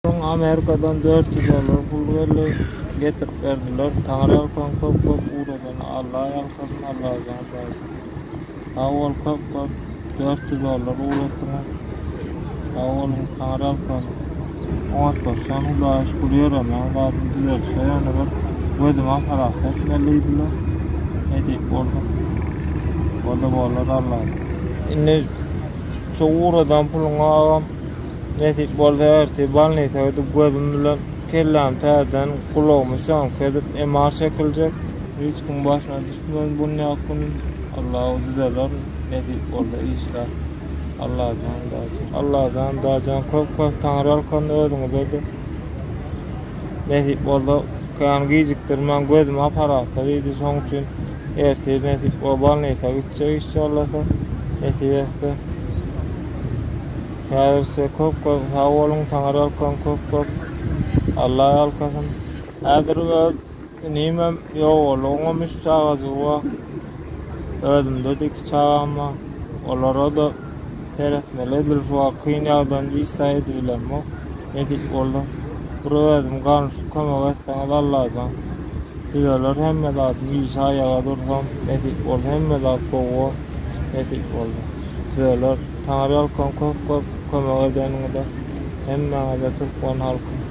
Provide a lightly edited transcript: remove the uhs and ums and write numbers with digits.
Amerikadan 400 dollar pul geldi. Getirip berdiler. Taňryýalkasyn köp köp ugradana Alla ýalkasyn Allajan daýyjan. Sag bol köp köp 400 dollar ugratdyňyz. Sag boluň Taňryýalkasyn. Oňatlaşan Hudaýa şükür ýöremäň zadyny düzeltse ýöne bir gözümi operasiýa etmeli diýdiler. Nesip bolsa. O-da bolar Allajan. Indi şu ugradan puluňa agam Nesip bolsa ertir bolnisa gidip gözüm bilen kellämi täzeden gulagymy sýomka edip MR çekiljek. Hiç kim başyna düşmez bunýak günüm. Allahu düzeler nesip bolsa işler. Allajan dajan. Allajan dajan köp köp taňryýalkasyn özüňizede. Nesip bolsa kän gijikdirmän gözümi aparatda diýdi şoň üçin ertir nesip bolsa bolnisa gitjek inşallasa nesip etse. Häzir size köp köp sag boluň Taňry ýalkasyn köp köp Alla ýalkasyn. Häzir öz inimem ýogaldy oňam üç çagajygy bar. Özümde-de iki çagam bar. Olara-da seretmeli edil şu wagt kyn ýagdaýymda hiç zat edibilemok. Nesip bolsa bir özüm galmyşyp kömek etseňiz Allajan düzeler hemme zadym işe aýaga dursam nesip bolsa hemme zat gowy bor nesip bolsa düzeler. Taňryýalkasyn köp köp kömek edeniňize hemmäňize türkmen halky.